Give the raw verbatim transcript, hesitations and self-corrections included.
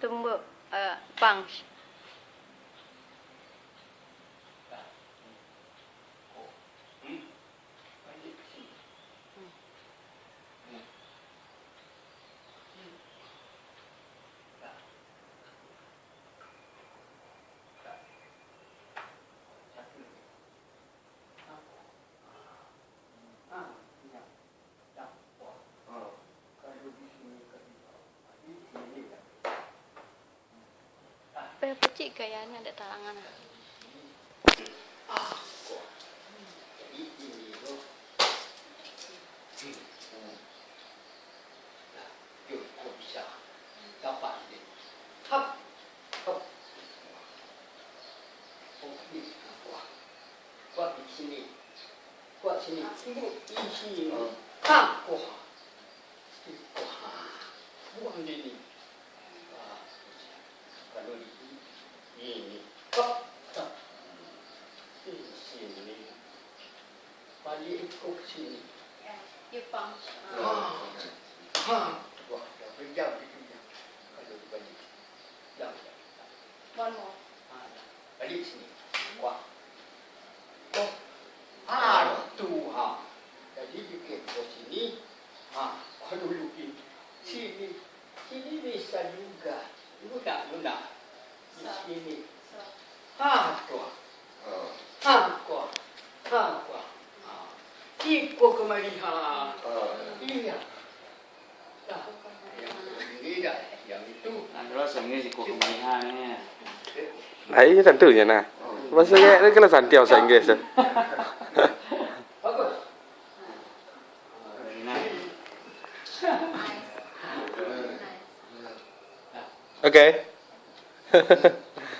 Tumbuk, eh, punch. Pacik gayanya dek talangan ah. Kuat di sini. Kuat sini. Tunggu di sini. Ha, kuah. Kuah. Buang di ni. Ah, kalau di sini. Ini. Tap, tap. Di sini. Balik ikut sini. Ya, you punch. Ha. Ha. Wah, dah berjam di sini. Kalau dibalik. Jam. One more. Ha, dah. Balik sini. Wah. Oh. Ha, tu, ha. Jadi, bikin ke sini. Ha, kau dulu, Pi. Sini. Sini bisa juga. Guna, guna. Di sini. Ha, tu. Ha, tu. Ha, tu. Ha. Iko kemari, ha. Iya. Dah. Yang ini dah. Yang itu. Adalah sini iko kemari, ha, ni. Ai, tantunyo nah. Masa kayak ni kalau santiau bahasa Inggris tu. Bagus. Okay.